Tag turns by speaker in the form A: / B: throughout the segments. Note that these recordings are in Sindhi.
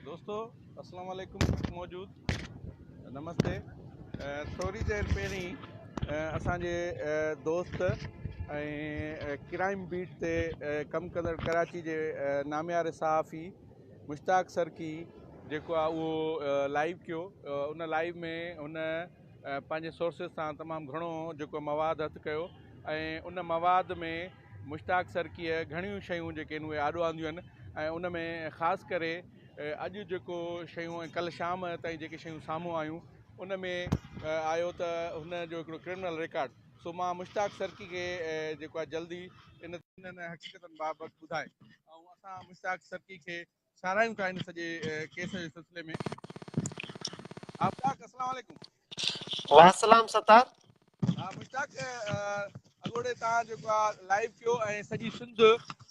A: دوستو السلام عليڪم موجود نمستي ٿوري دير پهرين اسان جي دوست ۽ ڪرائم بيٽ تي ڪم ڪندڙ ڪراچي جي نامياري صحافي مشتاق سرڪي جيڪو آهي اهو لائيو ڪيو ان لائيو ۾ هن پنهنجي سورسز سان تمام گهڻو جيڪو مواد هٿ ڪيو ۽ ان مواد ۾ مشتاق سرڪيء گهڻيون شيون جيڪي آهن اهي آڏو آنديون آهن ۽ ان ۾ خاص ڪري اڄ جيڪو شيون ۽ ڪلهه شام تائين جيڪي شيون سامهون آيون ان ۾ آيو ته هن جو هڪڙو ڪرمنل رڪارڊ سو مان مشتاق سرڪي کي جيڪو آهي جلدي ان انهن حقيقتن بابت ٻڌائي ۽ اسان مشتاق سرڪي کي ساراهيون ٿا ان سڄي ڪيس جي سلسلي ۾. مشتاق السلام عليڪم.
B: وعسلام ستار.
A: ها مشتاق اڳوڙي تان جيڪو آ لائيو ڪيو ۽ سڄي سنڌ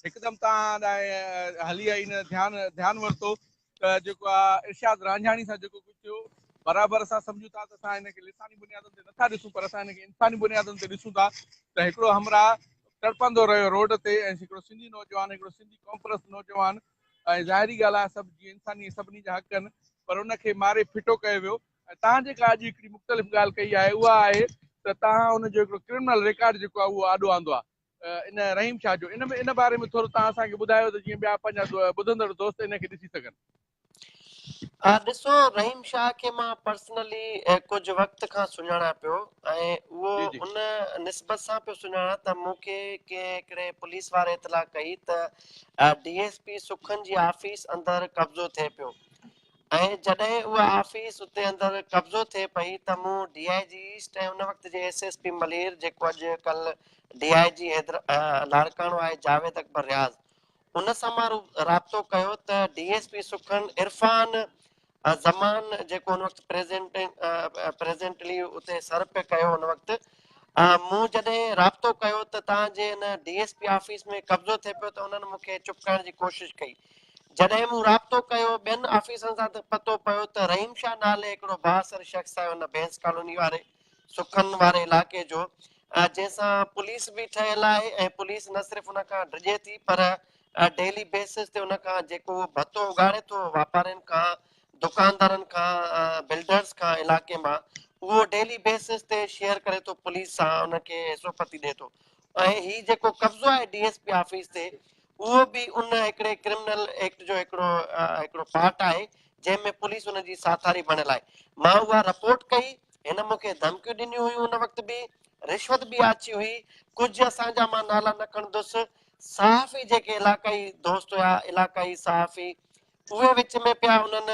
A: هڪدم تان ڏانهن هلي آئي ان ڌيان ڌيان ورتو ته جيڪو آ ارشاد رانجهاڻي سان جيڪو ڪجهه ٿيو برابر اسان سمجهون ٿا ته اسان هن کي لساني بنيادن تي نٿا ڏسون پر اسان هن کي انساني بنيادن تي ڏسون ٿا ته هڪڙو همراهه تڙپندو رهيو روڊ تي ۽ هڪڙو سنڌي نوجوان هڪڙو سنڌي قومپرست نوجوان ۽ ظاهري ڳالهه آهي سڀ جيئن انساني سڀني جا حق آهن پر ان کي ماري ڦٽو ڪيو ويو ۽ توهان جيڪا اڄ هڪڙي مختلف ڳالهه ڪئي آهي اها آهي ته توهان ان جو هڪڙو ڪرمنل ريڪارڊ جيڪو آهي اهو آڏو آندو آهي ان رحيم شاهه جو ان ۾ ان باري ۾ ٿورو توهان اسان کي ٻڌايو ته جيئن ٻيا پنهنجا ٻڌندڙ دوست ان کي ڏسي سگهن.
B: ڏسو رحيم شاهه کي مان پرسنلي ڪجهه وقت کان سڃاڻان پيو ۽ اهو
A: جي جي.
B: ان نسبت سان پيو سڃاڻان ته مون کي ڪنهن هڪڙي پوليس واري اطلاع ڪئي ته ڊي ايس پي سکن جي آفيس اندر قبضو ٿئي پيو ۽ جڏهن اها آفيس اتي اندر قبضو ٿئي پئي ته مون ڊي I جي ايسٽ ۽ ان وقت جي ايس ايس پي ملير جيڪو اڄ ڪلهه ڊي I جي حيدر لاڙڪاڻو آهي جاويد اڪبر رياض ان سان مان رابطو ڪيو ته ڊي ايس پي سکن عرفان زمان جيڪو ان وقت پريزنٽ پريزنٽلي اتي سر پئي ڪيو ان وقت مون جڏهن رابطو ڪيو ته تان جي ان ڊي ايس پي آفيس ۾ قبضو ٿئي پيو ته انهن مون کي چپ ڪرڻ جي ڪوشش ڪئي جڏهن مون رابطو ڪيو ٻين آفيسرن سان ته پتو پيو ته رحيم شاهه نالي هڪڙو بااثر شخص آهي ان ڀينس ڪالوني واري سکن واري علائقي جو جنهن سان پوليس به ٺهيل آهي ۽ پوليس نه صرف ان کان ڊڄي ٿي پر ڊيلي بيسز تي ان کان جيڪو اهو ڀتو اڳاڙي ٿو واپارين کان دڪاندارن کان بلڊرز کان علائقي مان اهو ڊيلي بيسز تي شيئر ڪري ٿو پوليس سان ان کي حصو پتي ڏي ٿو ۽ هي جيڪو قبضو آهي ڊي ايس پي آفيس تي اهو به ان هڪڙي ڪرمنل ايڪٽ جو هڪڙو هڪڙو پارٽ آهي جنهن ۾ پوليس ان جي ساٿاري بڻيل آهي. مان اها رپورٽ ڪئي، هن مون کي ڌمڪيون ڏنيون هيون ان وقت به رشوت به آڇي هئي، ڪجهه اسان جا مان نالا نه کڻندس، صحافي جيڪي علاقائي دوست هيا علاقائي صحافي اهي وچ ۾ پيا انهن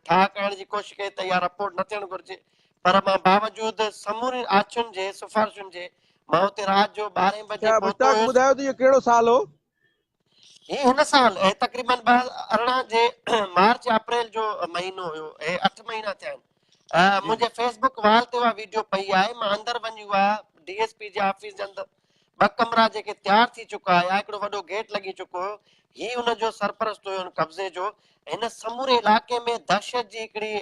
B: ٺاهه ڪرڻ جي ڪوشش ڪئي ته اها رپورٽ نه ٿيڻ گهرجي پر مان باوجود سمورين آڇن جي سفارشن جي مان اتي رات جو ٻارهين بجي
A: اڇا
B: پهتو
A: مشتاق
B: هيس.
A: ٻڌايو ته اهو ڪهڙو سال هو؟
B: هي هن سال هي تقريبن 2018 جي مارچ يا اپريل جو مهينو هيو هي اٺ مهينا ٿيا آهن
A: جي جي.
B: منهنجي فيس بڪ وال تي اها ويڊيو پئي آهي مان اندر وڃي اها ڊي ايس پي جي آفيس جي اندر ٻه ڪمرا جيڪي تيار ٿي چڪا هيا، هڪڙو وڏو گيٽ لڳي چڪو هيو، هي ان جو سرپرست هيو ان قبضي جو، هن سموري علائقي ۾ دهشت جي هڪڙي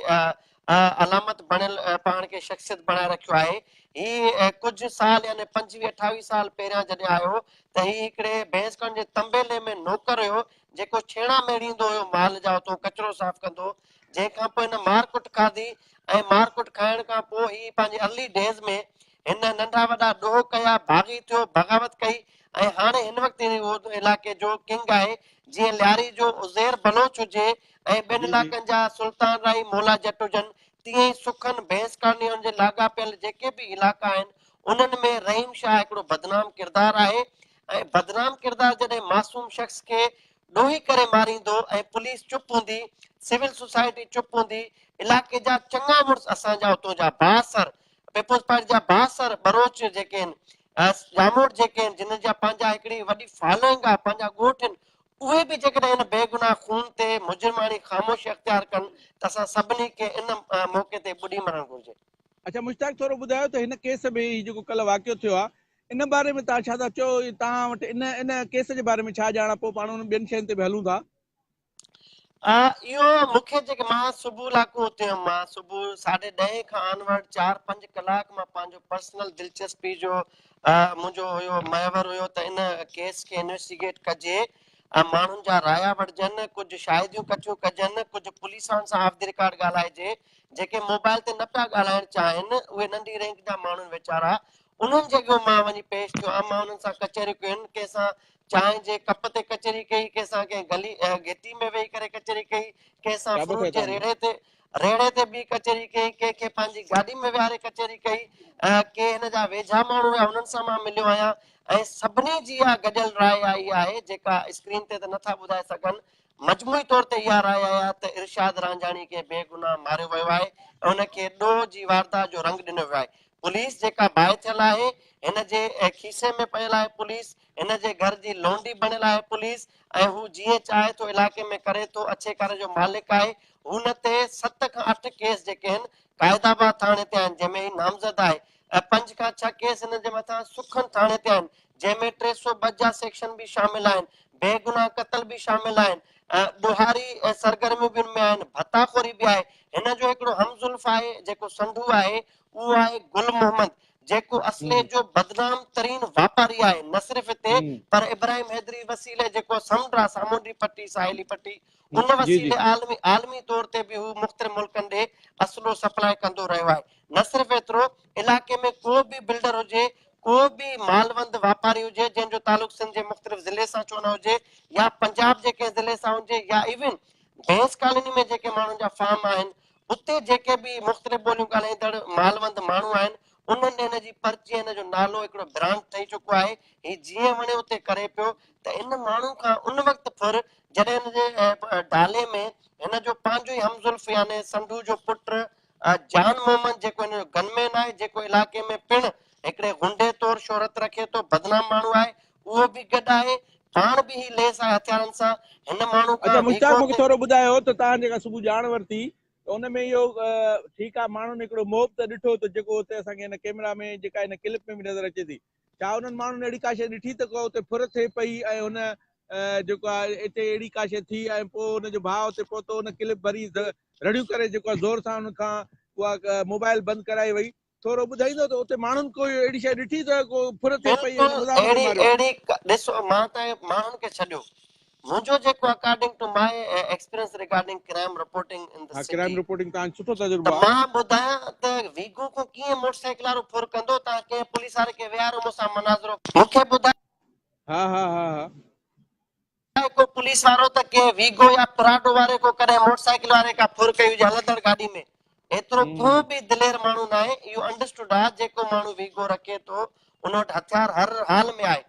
B: علامت بڻيل پاڻ کي شخصيت بڻائي رکيو آهي، هي ڪجهه سال يعني پنجويهه اٺاويهه سال پهريان جڏهن آيو ته هي هڪڙي ڀينس ڪڻ جي طنبيلي ۾ نوڪر هيو جيڪو ڇيڻا ميڙيندو هيو مال جا اتو ڪچرو صاف ڪندو هو، جنهن کان پوء هن مار ڪٽ کاڌي ۽ مار ڪٽ کائڻ کان پوء هي پنهنجي ارلي ڊيز ۾ هن ننڍا وڏا ڏوهه ڪيا، باغي ٿيو، بغاوت ڪئي ۽ هاڻي هن وقت هي اهو علائقي جو ڪنگ آهي، جيئن لياري جو عزير بلوچ هجي ۽ ٻين
A: جي جي.
B: علائقن جا سلطان راهي مولا جٽ هجن، تيئن ئي سکن، ڀينس ڪالوني ۽ ان جي لاڳاپيل جيڪي به علائقا آهن، انهن ۾ رحيم شاهه هڪڙو بدنام ڪردار آهي ۽ بدنام ڪردار جڏهن معصوم شخص کي ڏوهي ڪري ماريندو ۽ پوليس چپ هوندي، سول سوسائٽي چپ هوندي، علائقي جا چڱا مڙس اسان جا اتون جا بااثر پيپلز پارٽي جا بااثر ٻروچ جيڪي آهن، ڄاموٽ جيڪي آهن، جن جا پنهنجا هڪڙي وڏي فالوئنگ آهي، پنهنجا ڳوٺ آهن، اهي به جيڪڏهن ان بيگناهه خون تي مجرماڻي خاموشي اختيار ڪن ته اسان سڀني کي ان موقعي تي ٻڏي مرڻ گهرجي.
A: اڇا مشتاق ٿورو ٻڌايو ته هن ڪيس ۾ هي جيڪو ڪلهه واقعو ٿيو آهي ان باري ۾ توهان ڇا ٿا چئو توهان وٽ ان ان ڪيس جي باري ۾ ڇا ڄاڻ آهي پوء پاڻ انهن ٻين شين تي به هلون ٿا.
B: اهو مون کي جيڪي مان صبح لاڪون اتي هيم مان صبح ساڍي ڏهين کان آنورڊ چار پنج ڪلاڪ مان پنهنجو پرسنل دلچسپي جو منهنجو هيو محور هيو ته ان ڪيس کي انويسٽيگيٽ ڪجي ماڻهن جا رايا وٺجن، ڪجهه شاهديون ڪٺيون ڪجن، ڪجهه پوليس وارن سان آف the record ڳالهائجي، جيڪي موبائل تي نه پيا ڳالهائڻ چاهين، اهي ننڍي رينڪ جا ماڻهن ويچارا، انهن جي اڳيون مان وڃي پيش ٿيو آهيان، مان انهن سان ڪچهريون ڪيون، ڪنهن سان چانهه جي ڪپ تي ڪچهري ڪئي، ڪنهن سان ڪنهن گلي گهٽي ۾ ويهي ڪري ڪچهري ڪئي، ڪنهن سان فروٽ جي ريڙهي تي ريڙهي تي بيهي ڪچهري ڪئي، ڪنهن کي پنهنجي گاڏي ۾ ويهاري ڪچهري ڪئي، ڪي هن جا ويجها ماڻهو هيا انهن سان مان مليو آهيان ۽ سڀني جي اها گڏيل راء آئي آهي جيڪا اسڪرين تي ته نٿا ٻڌائي سگهن، مجموعي طور تي اها راء آئي آهي ته ارشاد رانجهاڻي کي بيگناهه ماريو ويو آهي ۽ ان کي ڏوهه جي واردات جو رنگ ڏنو ويو آهي. پوليس جيڪا باهه ٿيل آهي، هن جي کيسي ۾ پيل آهي پوليس، هن جي گهر جي لونڊي بڻيل آهي پوليس ۽ هو جيئن چاهي ٿو علائقي ۾ ڪري ٿو، اڇي ڪاري جو مالڪ آهي، هن تي 7 کان 8 ڪيس جيڪي آهن قائد آباد ٿاڻي تي آهن جنهن ۾ هي نامزد آهي ۽ 5 کان 6 ڪيس هن جي مٿان سکن ٿاڻي تي آهن جنهن ۾ 302 جا سيڪشن به شامل آهن، بيگناهه قتل به شامل آهن، ڏوهاري سرگرميون به ان ۾ آهن، ڀتا خوري به آهي، هن جو هڪڙو هم زلف آهي جيڪو سنڍو آهي اهو آهي گل محمد جيڪو اصلي جو بدنام ترين واپاري آهي نه صرف هتي پر ابراهيم حيدري وسيلي جيڪو سمنڊ آهي سامونڊي پٽي ساحلي پٽي ان وسيلي عالمي عالمي طور تي به هو مختلف ملڪن ڏي اسلحو سپلاء ڪندو رهيو آهي نه صرف ايترو علائقي ۾ ڪو به بلڊر هجي ڪو به مالوند واپاري هجي جنهن جو تعلق سنڌ جي مختلف ضلعي سان ڇو نه هجي يا پنجاب جي ڪنهن ضلعي سان هجي يا ايون ڀينس ڪالوني ۾ جيڪي ماڻهن جا فارم آهن اتي جيڪي به مختلف ٻوليون ڳالهائيندڙ مالوند ماڻهو آهن، انهن ڏي هن جي پرچي ۽ هن جو نالو هڪڙو برانڊ ٺهي چڪو آهي. هي جيئن وڻي اتي ڪري پيو ته ان ماڻهو کان ان وقت ڦر جڏهن هن جي ڊالي ۾ هن جو پنهنجو ئي هم زلف يعني سنڍو جو پٽ جان محمد جيڪو هن جو گن مين آهي جيڪو علائقي ۾ پڻ هڪڙي غنڊي طور شهرت رکي ٿو، بدنام ماڻهو آهي، اهو به گڏ آهي، پاڻ به هي ليس آهي هٿيارن سان، هن ماڻهو
A: اڇا
B: کان
A: مشتاق
B: ويگو
A: مونکي
B: تي.
A: ٿورو ٻڌايو ته توهان جيڪا صبح ڄاڻ ورتي ته ان ۾ اهو ٺيڪ آ ماڻهن هڪڙو موب ته ڏٺو ته جيڪو اتي اسان کي هن ڪيمرا ۾ جيڪا هن ڪلپ ۾ به نظر اچي ٿي ڇا انهن ماڻهن اهڙي ڪا شيء ڏٺي ته ڪو اتي ڦر ٿئي پئي ۽ هن جيڪو آ اتي اهڙي ڪا شيء ٿي ۽ پوء ان جو ڀاء اتي پهتو ان ڪلپ ڀري رڙيون ڪري جيڪو آ زور سان ان کان اها موبائل بند ڪرائي وئي ٿورو ٻڌائيندو ته اتي ماڻهن ڪو اهڙي شيء ڏٺي ته ڪو ڦر ٿئي پئي ۽
B: بلڪل
A: مزاحمت
B: اهڙي
A: ماريو.
B: اهڙي ڏسو مان ته ماڻهن کي ڇڏيو منهنجو جيڪو according to my experience regarding crime reporting in the
A: ها ڪرائم
B: سٽي
A: رپورٽنگ تان سٺو
B: ته
A: تجربو آ.
B: مان ٻڌايان ته ويگو کان ڪيئن موٽر سائيڪل وارو ڦر ڪندو تان ڪنهن پوليس واري کي ويهاريو مون سان مناظرو مون کي ٻڌايو
A: ها ها ها ها.
B: ڪو پوليس وارو ته ڪنهن ويگو يا پراڊو واري ڪو ڪڏهن موٽر سائيڪل واري ڪا ڦر ڪئي هجي هلندڙ گاڏي ۾ ايترو ڪو به دلير ماڻهو ناهي اهو انڊرسٽوڊ آهي جيڪو ماڻهو ويگو رکي ٿو ان وٽ هٿيار هر حال ۾ آهي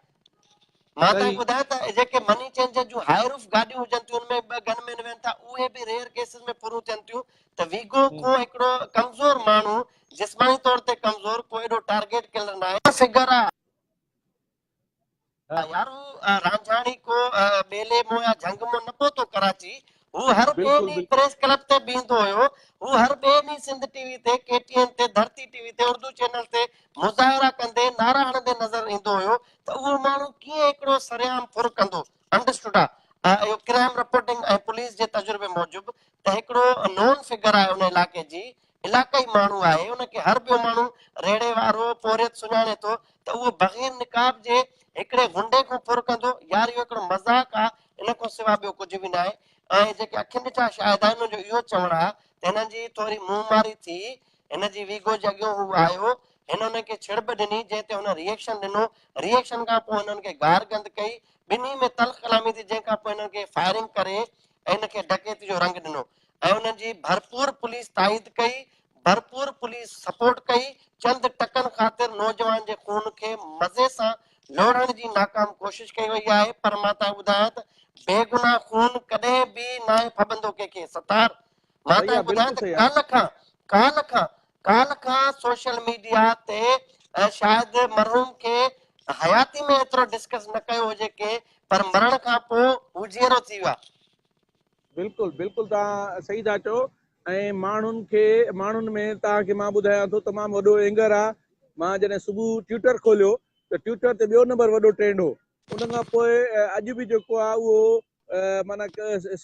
B: مان توهان کي ٻڌايان ته جيڪي مني چينجر جون هائي روف گاڏيون هجن ٿيون ان ۾ ٻه گن مين ويهن ٿا اهي به ريئر ڪيسز ۾ ڦرون ٿين ٿيون ته ويگو ڪو هڪڙو ڪمزور ماڻهو جسماني طور تي ڪمزور ڪو ايڏو ٽارگيٽ ڪلر ناهي فگر آهي يار هو رانجهاڻي ڪو ٻيلي مون يا جهنگ مون نه پهتو ڪراچي هو هر ٻئي ڏينهن پريس ڪلب تي بيهندو هيو هو هر ٻئي ڏينهن سنڌ ٽي وي تي ڪي ٽي اين تي ڌرتي ٽي وي تي اردو چينل تي مظاهرا ڪندي نعرا هڻندي نظر ايندو هيو ته اهو ماڻهو ڪيئن هڪڙو سرعام ڦر ڪندو انڊرسٽوڊ آ اهو ڪرائم رپورٽنگ ۽ پوليس جي تجربي موجب ته هڪڙو نون فگر آهي ان علائقي جي علاقائي ماڻهو آهي، ان کي هر ٻيو ماڻهو ريڙهي وارو پورهيت سڃاڻي ٿو ته اهو بغير نقاب جي هڪڙي غنڊي کان ڦر ڪندو، يار اهو هڪڙو مذاق آ، ان کان سوا ٻيو ڪجهه به ناهي ۽ جيڪي اکين ڏٺا شاهد آهن انهن جو اهو چوڻ آ ته هنن جي ٿوري منهن ماري ٿي، هن جي ويگو جي اڳيون هو آيو، هن انهن کي ڇڙٻ ڏني، جنهن تي هن ري ايڪشن ڏنو، ري ايڪشن کان پوء هنن کي گار گند ڪئي، ٻنهي ۾ تلخ ڪلامي ٿي، جنهن کان پوء هنن کي فائرنگ ڪري ۽ هن کي ڊڪيتي جو رنگ ڏنو. ۽ انهن جي ڀرپور پوليس تائيد ڪئي، ڀرپور پوليس سپورٽ ڪئي، چند ٽڪن خاطر نوجوان جي خون کي مزي سان لوڙهڻ جي ناڪام ڪوشش ڪئي وئي آهي پر مان توهان کي ٻڌايان ته بيگناهه خون ڪڏهن به ناهي ڦٻندو ڪنهن کي ستار مان
A: صحيح
B: توهان
A: آ
B: کي ٻڌايان
A: بلڪل
B: ته
A: صحيح آ.
B: ڪالهه کان ڪالهه کان ڪالهه کان سوشل ميڊيا تي شايد مرحوم کي حياتي ۾ ايترو ڊسڪس نه ڪيو هجي ڪنهن پر مرڻ کان پوء هو جيئرو ٿي ويو آهي.
A: بلڪل بلڪل توهان صحيح ٿا چئو ۽ ماڻهن کي ماڻهن ۾ توهان کي مان ٻڌايان ٿو تمام وڏو اينگر آ مان جڏهن صبح ٽيوٽر کوليو ته ٽيوٽر تي ٻيو نمبر وڏو ٽرينڊ هو ان کان پوء اڄ به جيڪو آ اهو معنيٰ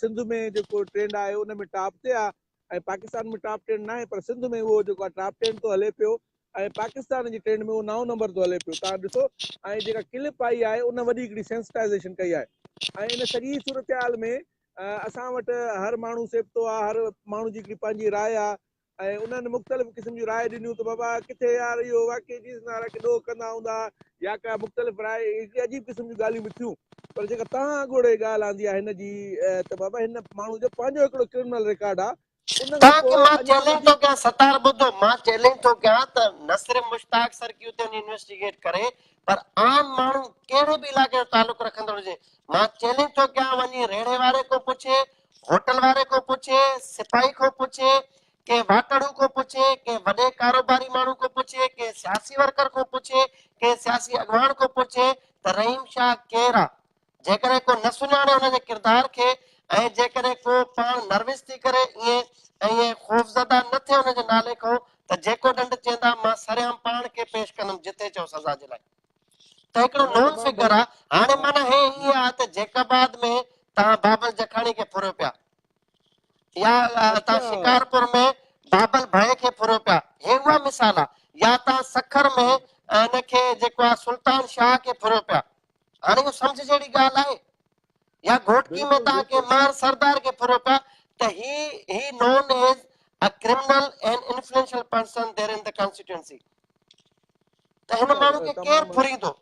A: سنڌ ۾ جيڪو ٽرينڊ آهي ان ۾ ٽاپ تي آ ۽ پاڪستان ۾ ٽاپ ٽرينڊ ناهي پر سنڌ ۾ اهو جيڪو آ ٽاپ ٽرينڊ ٿو هلي پيو ۽ پاڪستان جي ٽرينڊ ۾ اهو نائون نمبر ٿو هلي پيو توهان ڏسو ۽ جيڪا ڪلپ آئي آهي ان وڏي هڪڙي سينسٽائزيشن ڪئي آهي ۽ ان سڄي صورتحال ۾ اسان وٽ هر ماڻهو سيبتو آ، هر ماڻهو جي هڪڙي پنهنجي راء آ ۽ انهن مختلف قسم جون راء ڏنيون ته بابا ڪٿي يار اهو واقعي جي وارا ڪي ڏوهه ڪندا هوندا يا ڪا مختلف راء هڪڙي عجيب قسم جون ڳالهيون به ٿيون پر جيڪا توهان اڳوڙي ڳالهه آندي آ هن جي ته بابا هن ماڻهو جو پنهنجو هڪڙو ڪرمنل رڪارڊ آ ان کان
B: توهان کي
A: پوء
B: مان
A: اڃا
B: چئلينج ٿو
A: وڌيڪ
B: ڪيان ستار ٻڌو مان چئلينج ٿو ڪيان ته نه صرف مشتاق سرڪي اتي وڃي انويسٽيگيٽ ڪري پر عام ماڻهو ڪهڙي به علائقي جو تعلق رکندڙ هجي مان چئلينج ٿو ڪيان وڃي ريڙهي واري کان پڇي هوٽل واري کان پڇي سپاهي کان پڇي ڪنهن واٽهڙو کان پڇي ڪنهن وڏي ڪاروباري ماڻهو کان پڇي ڪنهن سياسي ورڪر کان پڇي ڪنهن سياسي اڳواڻ کان پڇي ته رحيم شاهه ڪير آ جيڪڏهن ڪو نه سڃاڻي ان جي ڪردار کي ۽ جيڪڏهن ڪو پاڻ نروس ٿي ڪري ائين ائين خوفزده نه ٿئي ان جي نالي کان ته جيڪو ڏنڊ چيندا مان سرعام پاڻ کي پيش ڪندم جتي چئو سزا جي لاء ته هڪڙو
A: نه
B: نون
A: تمام
B: فگر آ
A: ڀلي
B: هاڻي
A: ها
B: معنيٰ هي ائين آ ته جيڪب آباد ۾ توهان بابل جکاڻي کي ڦريو پيا يا توهان
A: اڇا
B: شڪارپور ۾ بابل ڀئي کي ڦريو پيا هي اها مثال آ يا توهان سکر ۾ ان کي جيڪو آ سلطان شاهه کي ڦريو پيا هاڻي اهو سمجهه جهڙي ڳالهه آهي يا گهوٽڪي ۾
A: بلڪل
B: توهان ڪنهن
A: بلڪل
B: ماهر سردار کي ڦريو پيا ته هي هي known as a criminal and influential person there in the constituency ته هن ماڻهو کي ڪير
A: تمام
B: ڦريندو؟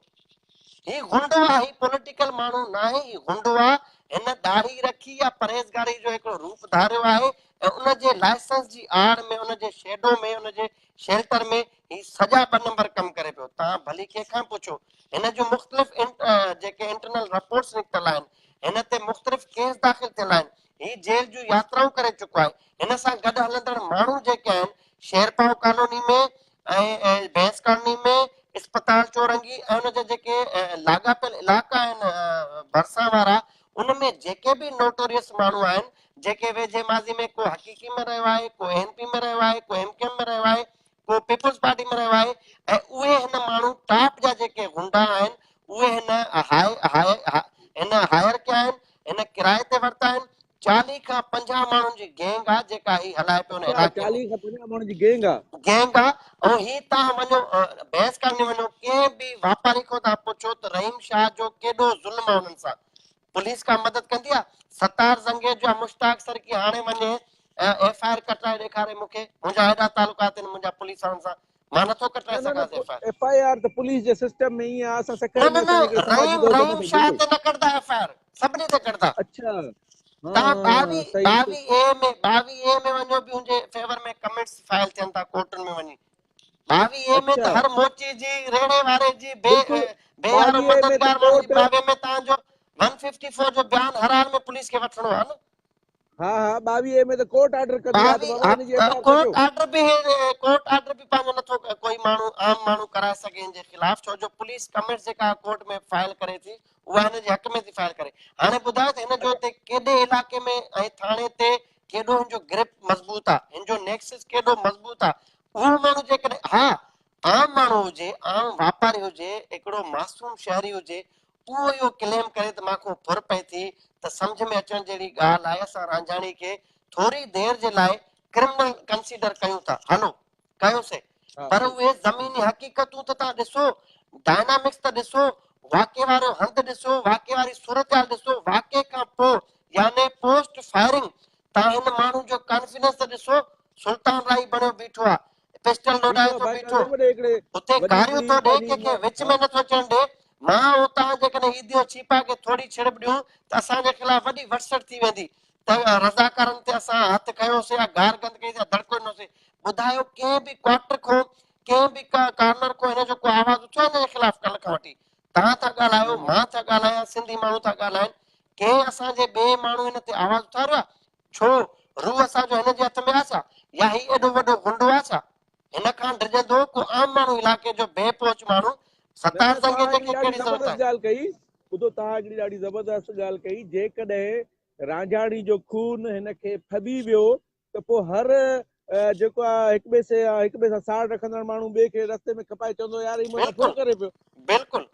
B: هي غنڊو آ هي پوليٽيڪل ماڻهو ناهي هي غنڊو آ هن ڏاڙهي رکي يا پرهيزگاري جو هڪڙو روپ ڌاريو آهي ۽ ان جي لائسنس جي آڙ ۾ ان جي شيڊو ۾ ان جي شيلٽر ۾ هي سڄا ٻه نمبر ڪم ڪري پيو. توهان ڀلي ڪنهن کان پڇو. هن جون مختلف جيڪي انٽرنل رپورٽس نڪتل آهن، هن تي مختلف ڪيس داخل ٿيل آهن. هي جيل جون ياترائون ڪري چڪو آهي. هن سان گڏ هلندڙ ماڻهو جيڪي آهن، شيرپائو ڪالوني ۾ ۽ ڀينس ڪالوني ۾، اسپتال چورنگي ۽ ان جا جيڪي لاڳاپيل علائقا آهن ڀرسان وارا، ان ۾ جيڪي به نوٽوريس ماڻهو آهن، جيڪي ويجهي ماضي ۾ ڪو حقيقي ۾ رهيو آهي، ڪو اين پي ۾ رهيو آهي، ڪو ايم ڪيو ايم ۾ رهيو آهي، ڪو پيپلز پارٽي ۾ رهيو آهي ۽ اهي هن ماڻهو ٽاپ جا جيڪي غنڊا آهن اهي هن هاء هاء هن هائر ڪيا آهن، هن ڪرائي تي ورتا آهن، 40 کان 50 ماڻهن جي گينگ آ جيڪا هي هلائي پيو ان
A: اڇا
B: علائقي ۾.
A: 40 کان 50 ماڻهن جي گينگ آ.
B: گينگ آ ۽ هي تهان وڃو ڀينس ڪالوني وڃو ڪنهن به واپاري کان تهان پڇو ته رحيم شاهه جو ڪيڏو ظلم آ انهن سان پوليس ڪا مدد ڪندي آ؟ ستار زنگيجو يا مشتاق سرڪي هاڻي وڃي ايف I R ڪٽرائي ڏيکاري مون کي، منهنجا ايڏا تعلقات آهن منهنجا پوليس وارن سان، مان نٿو ڪٽرائي
A: نه نه نه
B: سگهانس F I R.
A: F I R ته پوليس جي سسٽم ۾ ائين آ اسان سکر
B: نه
A: ۾
B: نه
A: اسان
B: نه
A: جي هڪڙي سماجي
B: رحيم
A: دوست
B: رحيم
A: ان
B: شاهه
A: بلڪل
B: تي نه ڪڍندا ايف I R سڀني تي ڪڍندا.
A: اڇا
B: توهان
A: ها
B: ٻاويهه
A: صحيح
B: ٻاويهه اي ۾ 22 اي ۾ وڃو به ان جي فيور ۾ ڪمينٽس فائل ٿين ٿا ڪورٽن ۾ وڃي. 22 اي ۾ ته
A: اڇا
B: هر موچي جي ريڙهي واري جي بي
A: بلڪل
B: بي يارو
A: 22 اي ۾ ته
B: مددگار ماڻهو جي
A: ڪورٽ
B: 22 ۾ توهان جو 154 جو بيان هر حال ۾ پوليس کي وٺڻو آهي نه.
A: ها ها 22 اي ۾ ته ڪورٽ آرڊر ڪندي آهي ته بابا هن جي ايف I
B: 22
A: R
B: court
A: ڪڍيو.
B: آرڊر به ڪورٽ آرڊر به پنهنجو نٿو ڪوئي ماڻهو عام ماڻهو ڪرائي سگهي هن جي خلاف ڇو جو پوليس ڪمينٽس جيڪا ڪورٽ ۾ فائل ڪري ٿي اها هن جي حق ۾ ٿي فائل ڪري. هاڻي ٻڌايو ته هن جو
A: اڇا
B: اتي ڪيڏي علائقي ۾ ۽ ٿاڻي تي ڪيڏو هن جو گرپ مضبوط آ، هن جو نيڪسس ڪيڏو مضبوط آ، اهو ماڻهو جيڪڏهن ها عام ماڻهو هجي، عام واپاري هجي، هڪڙو معصوم شهري هجي، اهو اهو ڪليم ڪري ته مان کان ڦر پئي ٿي ته سمجهه ۾ اچڻ جهڙي ڳالهه آهي، اسان رانجهاڻي کي ٿوري دير جي لاء ڪرمنل ڪنسيڊر ڪيون ٿا، هلو ڪيوسين،
A: ها
B: پر اهي زميني حقيقتون ته توهان ڏسو، ڊائنامڪس ته ڏسو، واقعي وارو هنڌ ڏسو، واقعي واري صورتحال ڏسو، واقعي کان پوء يعني پوسٽ فائرنگ توهان هن ماڻهو جو ڪانفيڊنس ته ڏسو، سلطان راهي بڻيو بيٺو آ، پسٽل لوڏائي
A: بيٺو آ
B: ٿو
A: ڀائي
B: بيٺو،
A: ڪاظم وڏي هڪڙي
B: اتي
A: وڏي
B: گاريون
A: هڪڙي
B: ٿو ڏي،
A: پنهنجي
B: ڪنهن کي وچ
A: ها
B: ۾ نٿو اچڻ ڏي، مان اتان جيڪڏهن عيديون ڇيپا کي ٿوري ڇڙٻ ڏيون ته اسان جي خلاف وڏي وٽسٽ ٿي ويندي ته رضاڪارن تي اسان هٿ کنيوسين يا گار گند ڪئي سين يا دڙڪو ڏنوسين. ٻڌايو ڪنهن به ڪوارٽر کان ڪنهن به ڪارنر کان هن جو ڪو آواز اٿيو آهي هن جي خلاف ڪلهه کان وٺي؟ توهان ٿا ڳالهايو،
A: نه نه
B: مان ٿا ڳالهايان، سنڌي ماڻهو ٿا ڳالهائن، ڪنهن اسان جي ٻئي ماڻهو هن تي آواز اٿاريو آهي؟ ڇو روح اسان جو هن جي هٿ ۾ آهي ڇا؟ يا هي ايڏو وڏو غنڊو آهي ڇا؟ هن کان ڊڄندو ڪو عام ماڻهو علائقي جو بي پهچ ماڻهو
A: نه
B: ستار
A: نه
B: زنگي
A: توهان
B: جي
A: هڪڙي
B: کي
A: ڏاڍي
B: ڪهڙي ضرورت
A: زبردست
B: آهي؟
A: ڳالهه ڪئي ٻڌو توهان هڪڙي ڏاڍي زبردست ڳالهه ڪئي جيڪڏهن رانجهاڻي جو خون هن کي ڦٻي ويو ته پوء هر جيڪو آ هڪ ٻئي سي هڪ ٻئي سان ساڙ رکندڙ ماڻهو ٻئي کي رستي ۾ کپائي چوندو يار هي منهنجا ڦر
B: بلڪل
A: ڪري پيو.
B: بلڪل.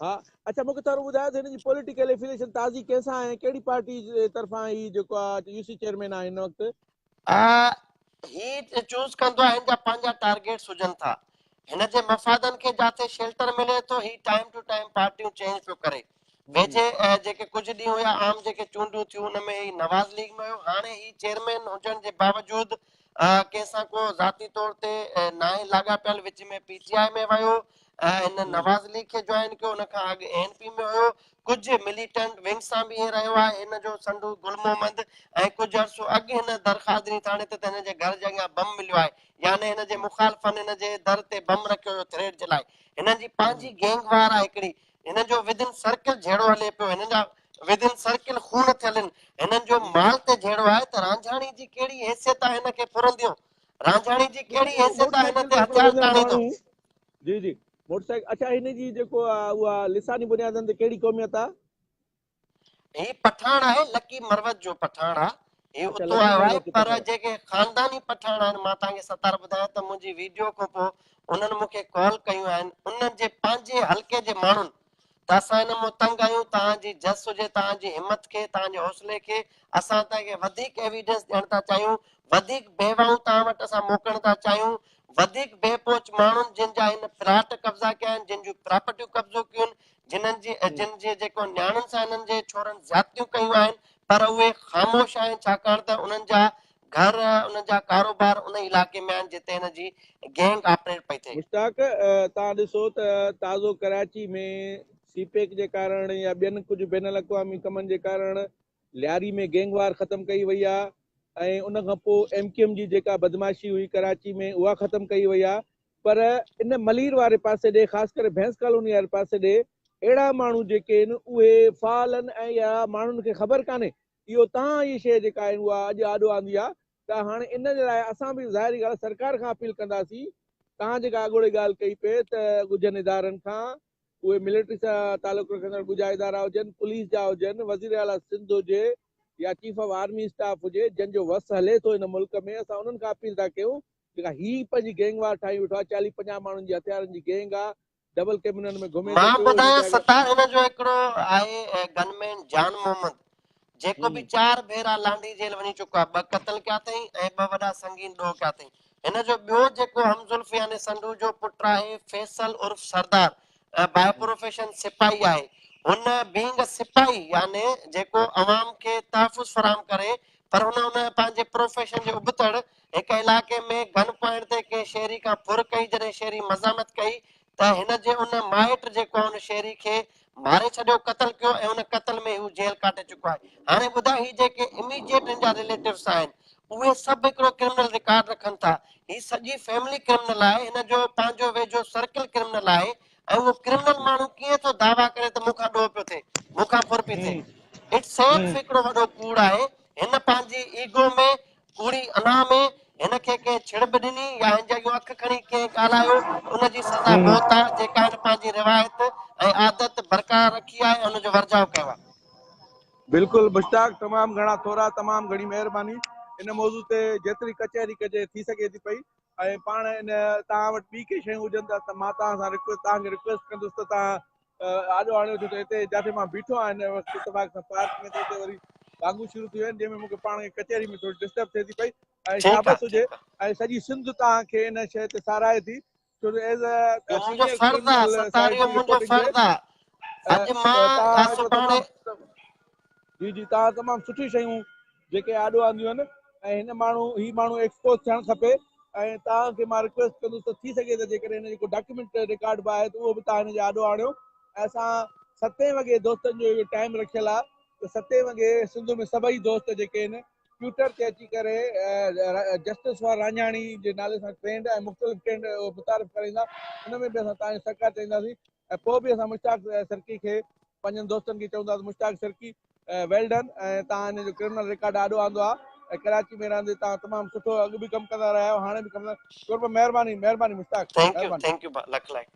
A: ها اڇا مونکي ٿورو ٻڌايو ته هن جي پوليٽيڪل افيليشن تازي ڪنهن سان آهي ۽ ڪهڙي پارٽي جي طرفان هي جيڪو آ يو سي چيئرمين آهي هن وقت؟
B: هي چوز ڪندو آهي هن جا پنهنجا ٽارگيٽس هجن ٿا هن جي مفادن کي جاٿي شيلٽر ملي ٿو هي ٽائيم ٽو ٽائيم پارٽيون چينج پيو ڪري. ويجهي جيڪي ڪجهه ڏينهن هيا عام جيڪي چونڊون ٿيون ان ۾ هي نواز ليگ ۾ هيو هاڻي هي چيئرمين هجڻ جي باوجود ڪنهن سان ڪو ذاتي طور تي ناهي لاڳاپيل وچ ۾ پي ٽي آء ۾ ويو هن نواز ليگ کي جوائن ڪيو ان کان اڳ اي اين پي ۾ هيو ڪجهه مليٽنٽ ونگ سان به ائين رهيو آهي هن جو سنڍو گل محمد ۽ ڪجهه عرصو اڳ هن درخواست ڏني ٿاڻي تي ته هن جي گهر جي اڳيان بم مليو آهي يعني هن جي مخالفن هن جي در تي بم رکيو هيو ٿريٽ جي لاء هنن جي پنهنجي گينگ وار آهي هڪڙي هنن جو ودن سرڪل جهيڙو هلي پيو، هنن جا ودن سرڪل خون ٿيل هن، هنن جو مال تي جهيڙو آهي ته رانجهاڻي جي ڪهڙي حيثيت آهي هن کي ڦرنديون، رانجهاڻي جي ڪهڙي حيثيت آهي هن تي هٿيار تاڻيندو.
A: جي جي موٽر سائيڪل اڇا هن جي جيڪو آ اها لساني بنيادن تي ڪهڙي قوميت آ؟
B: هي پٺاڻ آهي لڪي مروت جو پٺاڻ آ هي
A: اڇا
B: اتو
A: لڪي
B: آيو آهي
A: مروت جو
B: پر
A: پٺاڻ.
B: جيڪي خانداني پٺاڻ آهن مان توهان کي ستار ٻڌايان ته منهنجي ويڊيو کان پوء انهن مون کي ڪال ڪيون آهن انهن جي پنهنجي حلقي جي ماڻهن ته اسان ان مون تنگ آهيون توهان جي جس هجي توهان جي همت کي توهان جي حوصلي کي اسان توهان کي وڌيڪ ايويڊنس ڏيڻ ٿا چاهيون وڌيڪ بيواهون توهان وٽ اسان موڪلڻ ٿا چاهيون وڌيڪ بي پهچ ماڻهن جن جا هن پلاٽ قبضا ڪيا آهن جن جون پراپرٽيون قبضو ڪيون جنھن جي جن جي جيڪو نياڻين سان انھن جي ڇورن زيادتيون ڪيون آھن پر اھي خاموش آھن ڇاڪاڻ ته انھن جا گھر انھن جا ڪاروبار ان علائقي ۾ آھن جتي ھن جي گينگ آپريٽ پئي ٿئي.
A: مشتاق توهان ڏسو ته تازو ڪراچي ۾ سي پيڪ جي ڪارڻ يا ٻين ڪجهه بين الاقوامي ڪمن جي ڪارڻ لياري ۾ گينگ وار ختم ڪئي وئي آهي ۽ ان کان پوء ايم ڪيو ايم جي جيڪا بدمعاشي هئي ڪراچي ۾ اها ختم ڪئي وئي آهي پر ان ملير واري پاسي ڏي خاص ڪري ڀينس ڪالوني واري پاسي ڏي اهڙا ماڻهو جيڪي آهن اهي فعال آهن ۽ اها ماڻهن کي خبر ڪانهي اهو تان اهي شيء جيڪا آهن اها اڄ آڏو آندي آهي ته هاڻي ان جي لاء اسان به ظاهري ڳالهه سرڪار کان اپيل ڪنداسين تان جيڪا اڳوڻي ڳالهه ڪئي پئي ته ڳجهن ادارن کان اهي ملٽري سان تعلق رکندڙ ڳجها ادارا هجن پوليس جا هجن وزير اعليٰ سنڌ هجي يا چيف آف آرمي اسٽاف هجي جن جو وس هلي ٿو هن ملڪ ۾ اسان انهن کان اپيل ٿا ڪيون جيڪا هي پنهنجي گينگ وار ٺاهي ويٺو آهي چاليهه پنجاهه ماڻهن جي هٿيارن جي گينگ آ ڊبل ڪيبنن ۾ گهمي ٿو
B: مان
A: پيو هن
B: ٻڌايان
A: جي اڳيان
B: ستار هن جو هڪڙو آهي گن مين جان محمد جيڪو به چار ڀيرا لانڍي جيل وڃي چڪو آهي ٻه قتل ڪيا اٿئي ۽ ٻه وڏا سنگين ڏوهه ڪيا اٿئي هن جو ٻيو جيڪو هم زلف يعني سنڍو جو پٽ آهي فيصل عرف سردار باء پروفيشن سپاهي آهي هن بينگ سپاهي يعني جيڪو عوام کي تحفظ فراهم ڪري پر هن ان پنهنجي پروفيشن جي ابتڙ هڪ علائقي ۾ گن پوائنٽ تي ڪنهن شهري کان ڦر ڪئي جڏهن شهري مزاحمت ڪئي ته هن جي ان مائٽ جيڪو آهي ان شهري کي ماري ڇڏيو قتل ڪيو ۽ ان قتل ۾ هو جيل ڪاٽي چڪو آهي هاڻي ٻڌاء هي جيڪي اميجيٽ هن جا رليٽوز آهن اهي سڀ هڪڙو ڪرمنل رڪارڊ رکن ٿا هي سڄي فيملي ڪرمنل آهي هن جو پنهنجو ويجهو سرڪل ڪرمنل آهي ۽ اهو ڪرمنل ماڻهو ڪيئن ٿو دعويٰ ڪري ته مون کان ڏوهه پيو ٿئي، مون کان ڦر پئي ٿئي. It self هڪڙو وڏو ڪوڙ آهي. هن پنهنجي ايگو ۾، ڪوڙي انا ۾، هن کي ڪنهن ڇڙٻ ڏني يا هن جي اڳيون اک کڻي ڪنهن ڳالهايو، ان جي سزا موت آهي، جيڪا هن پنهنجي روايت ۽ عادت برقرار رکي آهي ۽ ان جو ورجاء ڪيو آهي.
A: بلڪل مشتاق تمام گهڻا ٿورا تمام گهڻي مهرباني ان موضوع تي جيتري ڪچهري ڪجي ٿي سگهي ٿي پئي ۽ پاڻ ان توهان وٽ ٻي ڪي شيون هجن ته مان توهان سان رڪويسٽ توهان کي رڪويسٽ ڪندس ته توهان آڏو آڻيو ڇو ته هتي جاٿي مان بيٺو آهيان هن وقت اتفاق سان پارڪ ۾ ته اتي وري ٻانگون شروع ٿي ويون آهن جنهن ۾ مون کي پاڻ کي ڪچهري ۾ ٿوري ڊسٽرب ٿئي ٿي پئي ۽
B: ٺيڪ
A: شابس هجي
B: آ ٺيڪ آ.
A: ۽ سڄي سنڌ توهان کي ان شيء تي ساراهي ٿي ڇو ته ايز
B: اهو
A: ا
B: منهنجو
A: سينيئر
B: فرض آ
A: ڪرمنل
B: ستار
A: سائيڊ
B: اهو
A: جي
B: منهنجو
A: رپورٽنگ
B: فرض آ اڄ مان
A: توهان
B: يا
A: هڪڙو
B: سڀاڻي
A: تمام جي جي توهان تمام سٺيون شيون جيڪي آڏو آنديون آهن ۽ هن ماڻهو هي ماڻهو ايڪسپوز ٿيڻ کپي ۽ توهان کي مان رڪويسٽ ڪندس ته ٿي سگهي ته جيڪڏهن هن جو ڪو ڊاڪيومينٽ رڪارڊ به آهي ته اهو به توهان هن جي آڏو آڻيو ۽ اسان ستين وڳي دوستن جو اهو ٽائيم رکيل آهي ته ستين وڳي سنڌ ۾ سڀئي دوست جيڪي آهن ٽوئٽر تي اچي ڪري جسٽس فار رانجهاڻي جي نالي سان ٽرينڊ ۽ مختلف ٽرينڊ متعارف ڪرائيندا ان ۾ به اسان توهان جو سهڪار چاهينداسين ۽ پوء به اسان مشتاق سرڪي کي پنهنجن دوستن کي چونداسين مشتاق سرڪي ويل ڊن ۽ توهان هن جو ڪرمنل رڪارڊ آڏو آندو آ ۽ ڪراچي ۾ رهندي توهان تمام سٺو اڳ به ڪم ڪندا رهيا آهيو هاڻي به ڪم قرب مهرباني مهرباني مشتاق
B: thank you
A: مهرباني.
B: Thank you لک لائق.